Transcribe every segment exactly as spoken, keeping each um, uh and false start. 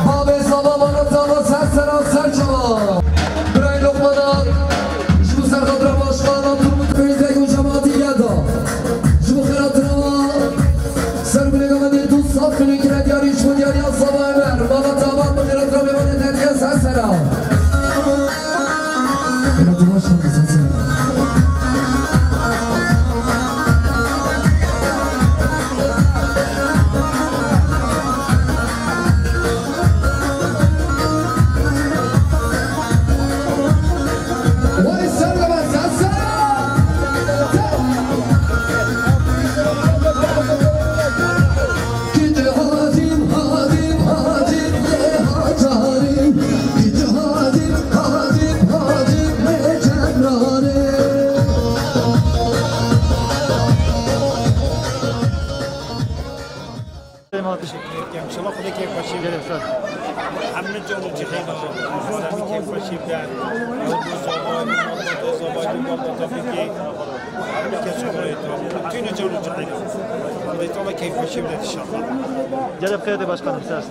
Babê Zava, mala Zava, ser sera, ser çava. Birayê Lokmana, ji bo serxatira başkana, Turgut Bey, Zeygun cemaatî gelda. Ji bo xêratira wa, ser binê gavendê tu saf binê kire diyarî, ji bo diyariya Zava Emer. Mala Zava, bi xêratira mêvanê te diye ser sera. Xêratira başkana, ser sera. Teşekkür ederim. İnşallah Xwedê keyfxweşî bide. Gelin, sağ ol. Hemî can û cihê de, Xwedê keyfxweşî bide. Ew du zava, malbata zava, malbata fikê. Hemî kes Xwedê to. Tüne can û cihê de. Xwedê Teala keyfxweşî bide inşallah. Gelin, xeyr de başkanım, sağ olun.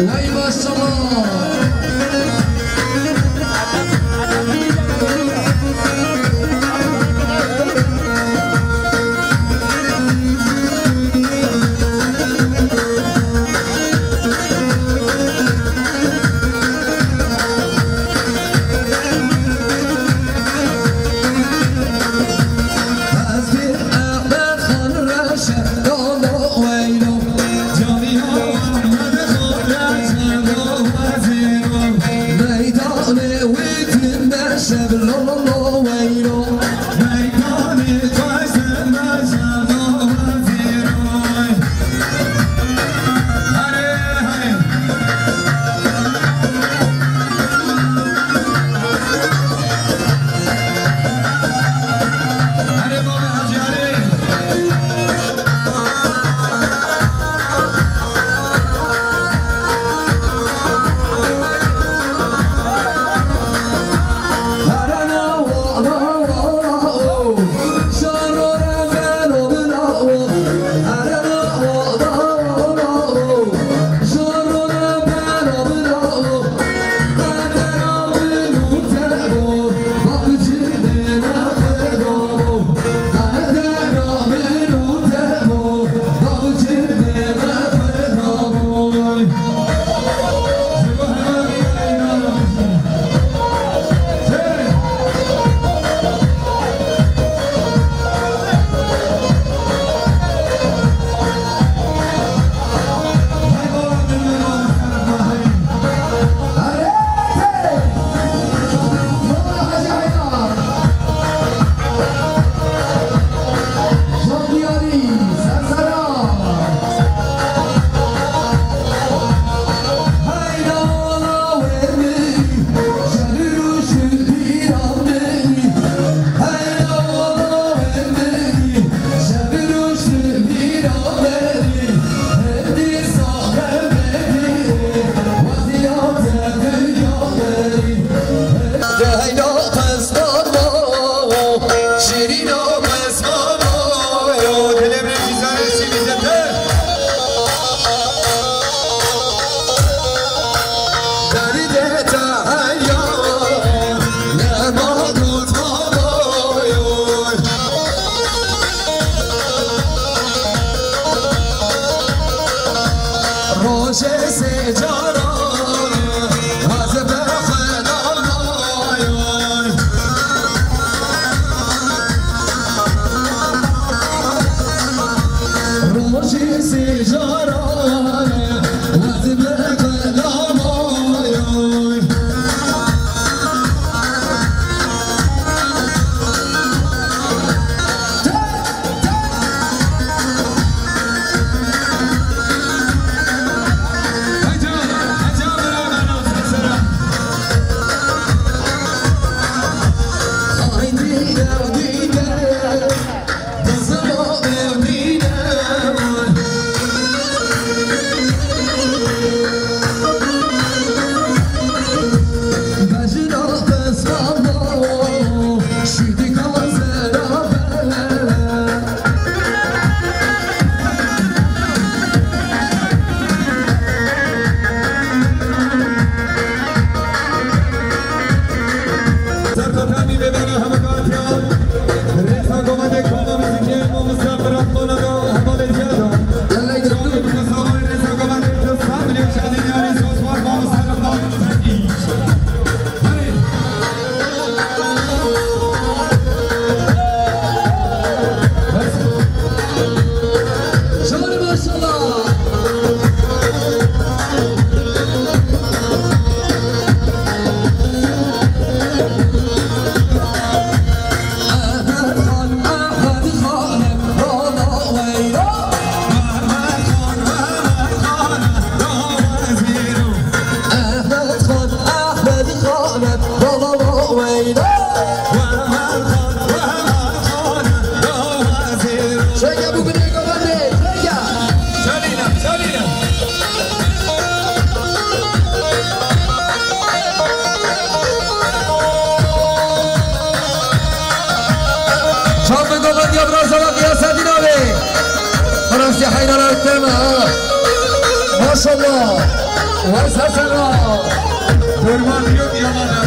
Wey maşallah. Rojê sê caran ez bi xwe namayan. Rojê sê caran ez bi xwe namayan. Wes hesena. Kurban yok yalana.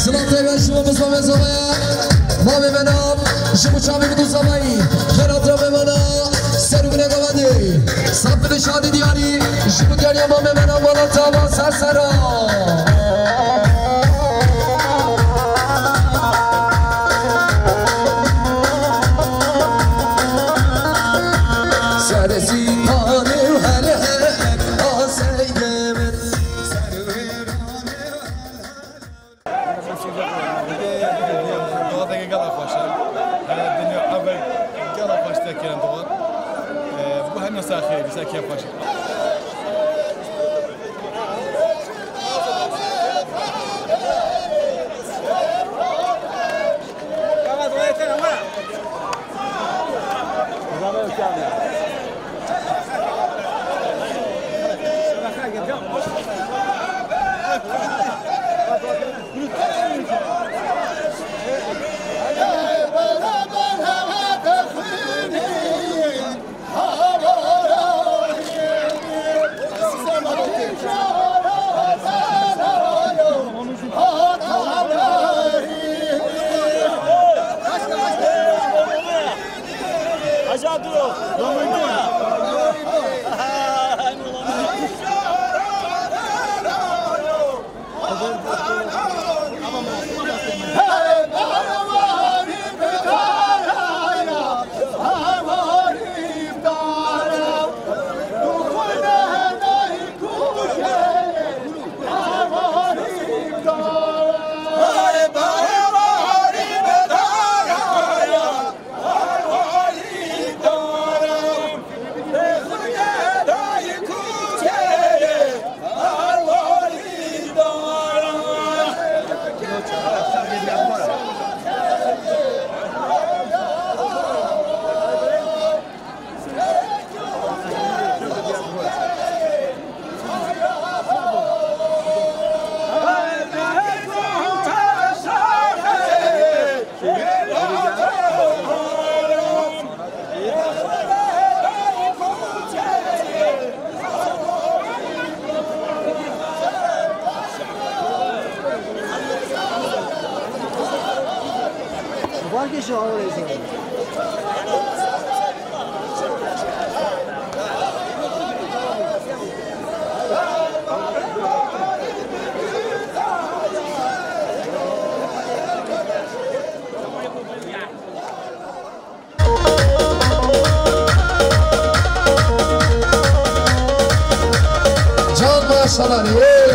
Silatê ve şivo bizomê zomê. Mamê me na, ji bo çavê min û zamayî, xêrata me mana, ser û binê gavadê. Saf bide şadî diyarî, ji bo diyariya mamê me na, wala tava ser sera. Serê sîpanê û hele hele, aseyde min. Doğa da gel xweş e. Her dinya ev gel xweş te kirin doğa. Bu her nasa xeyir, sa kêf xweş. Aşağı dur o. Can maşalar, hey!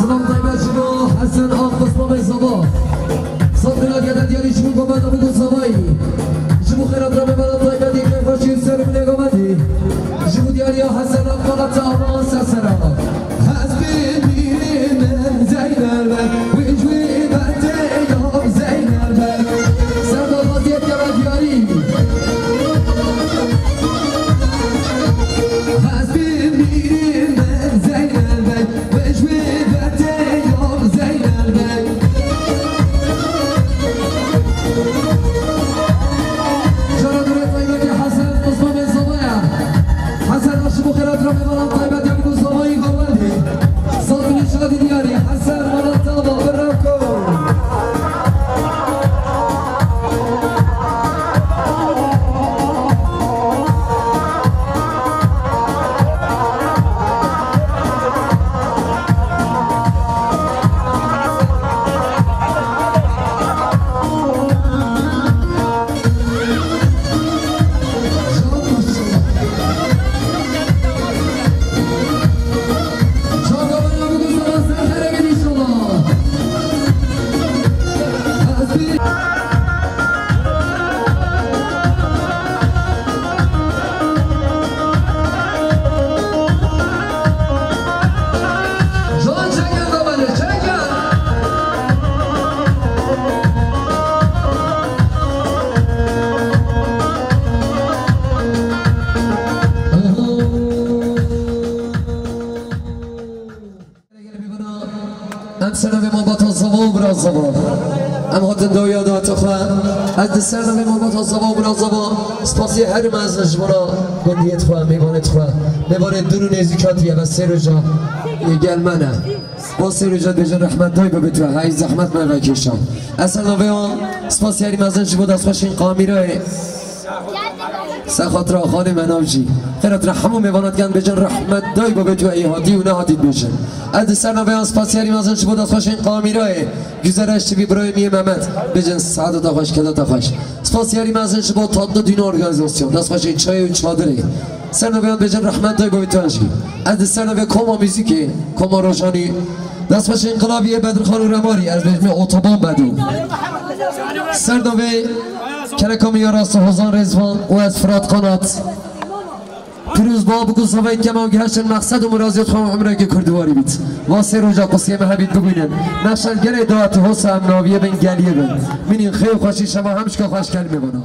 Silav taybet ji bo Hesen Ak Bislamê Zava. Sandina gele diyarî ji bo Gomet Abû Zavayî. Ji bo xêra dramê me re taybet yê kêfxweşî û serûnê Gometî. Ji bo diyariya Hesen Ak Polat Aman Sesera. Ez bimînim Zeynel Bey, wî ji wî bertê ya Zeynel Bey. Serdar Gaziyev gele diyarî. Ez bimînim Zeynel Bey. Wê ji wê dertê ya Zeynel Bey. Cara durê taybetê Hesen Osman Bey Zavaya. Hesen aşık bu xerat ra mevalan taybet ya bu Zavayî Gawendî. Sazini şadi diyarî Hesen Malat Tava Bırako. Em ser navê malbata Zava û bira Zava. Em hatin dawiya dawetê xwe. Ez di ser navê malbata Zava û bira Zava spasiyê herî mezin ji bona gundiyê xwe, mêvanê xwe, mêvanê dûr û nêzîka tî ye ve sê roja yê gel me ne. Va sê roja dibêjin rehmet day bibe tu, hey zehmet me vekêşa. Ez ser navê wan spasiyê herî mezin ji bo destxweşên Qamîrayê. Ser xatira xalê me navjî. Xêra tira hemû mêvana dikan bêjin rehmet day babê tu ê hatî û nehatî dibêjin. Ez di ser navê yan spasiyarî mezin ji bo destxweşên Qamîrayê. Güzel eş çivî birayê miyê Mehmet. Bêjin saadeta xweş, kedata xweş. Spasiyarî mezin ji bo tatlı düğünü organizasyon. Destxweşên çayê û çadirê. Ser navê yan bêjin rehmet day babê tu jî. Ez di ser navê koma muzîkê, koma rojanî. Destxweşên Qilaviyê Bedirxan û Remarî, ez bêjmê Otoban Bedû. Ser navê Kereka min ya rast Hozan Rêzvan û ez Firat Kanat. Pîroz ba bû ku zavayî kema û gihiştin mexsed û miraziyet xwe û umreke kurdiwarî bît. Va sê roja qusiyê me hebît bibînin. Nexşen gelê dawetê hosa em naviyê bin geliyê bin. Mînîn xêr û xweşî şema hemşka xweş kelmê bana.